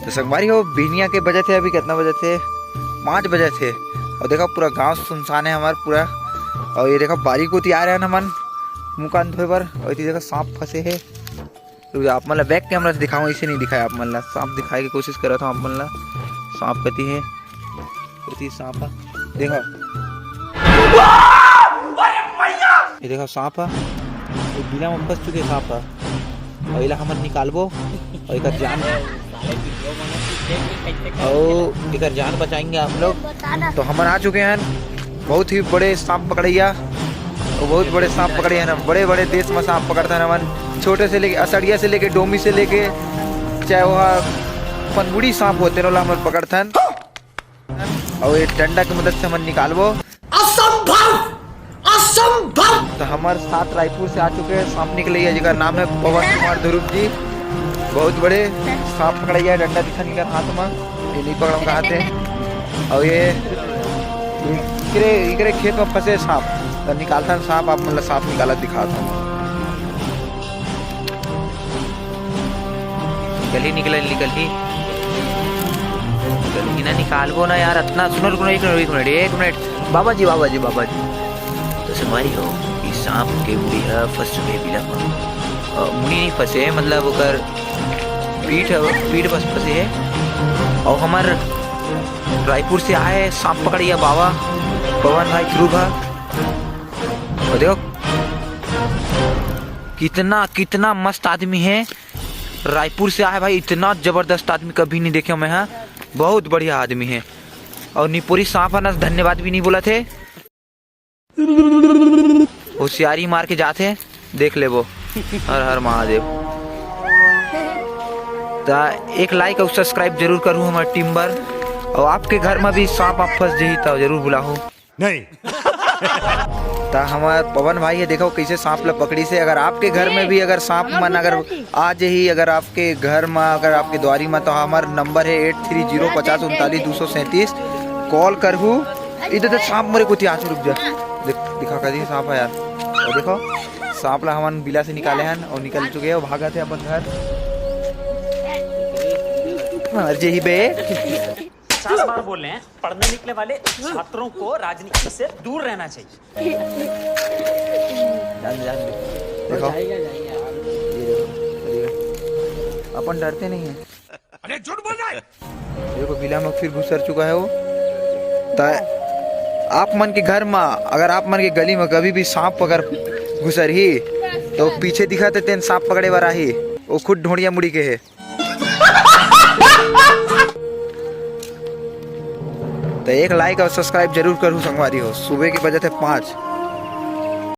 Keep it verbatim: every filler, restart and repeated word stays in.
तो संगवारी हो, बिहनिया के बजत हे, अभी कितना बजत हे? पाँच बजत हे। अउ देखा, पूरा गांव सुनसान हे हमर पूरा। अउ ये देखा, बारी कोती आय रहेन हमन मुंह कान धोए बर। अउ एती देखा, सांप फंसे हे। रुक जा, आप मन ला back camera से दिखाऊं, ऐसे नहीं दिखाया आप मन ला। सांप दिखाए के कोशिश करत हूँ आप मन ला। सांप कती हे, कती सांप हे, देखा। ये देखा सांप हे, ये बिला में फंस चुके सांप हे। अउ एला हमन निकालबो अउ एकर जान, अउ एकर जान बचाएंगे हम लोग। तो हमन आ चुके हैं बहुत ही बड़े सांप पकड़ैया, अउ बहुत बड़े सांप पकड़े हैं ना, बड़े बड़े देश में सांप पकड़थन हमन, छोटे से लेके, असड़िया से लेके, डोमी से लेके, चाहे वह पनबुड़ी सांप होते न, ओला हमन पकड़थन। अउ ये डंडा के मदद से हमन निकालबो। असंभव, असंभव। तो हमर साथ रायपुर से आ चुके हैं सांप निकलैया, जेकर नाम है पवन कुमार ध्रुव जी। बहुत बड़े सांप पकड़ैया, डंडा दिखा निकर हाथ में, ये नहीं पकड़म का हाथ है। अउ ये इकरे, इकरे खेत में फंसे सांप, तो निकालथन सांप, आप मन ला सांप निकालत दिखात हूँ। निकल ही, निकल, निकल ही। निकल ही ना, निकालबो ना यार, अतना सुनो, रुको ना, एक मिनट, एक मिनट, एक मिनट। बाबा जी, बाबा जी, बाबा जी। तो संगवारी हो, ई सांप के मुड़ी ह फंस चुके हे बिला म। अ, मुड़ी नहीं फंसे हे, मतलब ओकर पीठ ह, पीठ बस फंसे हे। अउ हमर रायपुर से आए सांप पकड़ैया बाबा पवन भाई ध्रुव ह। अउ देखो, कितना, कितना मस्त आदमी हे। रायपुर से आए भाई, इतना जबरदस्त आदमी कभी नहीं देखे मैं, हाँ, बहुत बढ़िया आदमी हे। अउ निपोरी सांप ह ना, धन्यवाद भी नहीं बोलत हे, होशियारी मार के जात हे, देख लेबो। हर हर महादेव। त एक like अउ subscribe जरूर करू हमर team बर, अउ आपके घर में भी सांप आप फंस जही त जरूर बुलाहू। नहीं। त हमर पवन भाई हे, देखो कैसे सांप ला पकड़िस हे। अगर आपके घर में भी अगर सांप मन अगर आ जही, अगर आपके घर में, अगर आपके द्वारी में, तो हमर number हे eight three zero पचास उनतालीस दो सौ सैंतीस, call करहू। इधर तो सांप मरे कुछ, यहाँ से रुक जा, देख, दिखा कर दिए सांप है यार। अउ देखो, सांप ला हमन बिला से निकाले हन अउ निकल चुके हे, भागत हे अपन घर। मर जही बे। पचास बार बोल रहे हैं, पढ़ने निकले वाले छात्रों को राजनीति से दूर रहना चाहिए। जान दे, जान दे। देखो, ये देखो, ये देखो। अपन डरते नहीं है। अरे झूठ बोल रहा है। देखो, बिला में फिर घुसर चुका है वो। त आप मन के घर में, अगर आप मन के गली में कभी भी सांप अगर घुसरही, तो पीछे दिखत हे तेन सांप पकड़े बर आही, वो खुद ढोड़िया मुड़ी के हे। तो एक like अउ subscribe जरूर करू संगवारी हो। सुबह के बजत हे पाँच।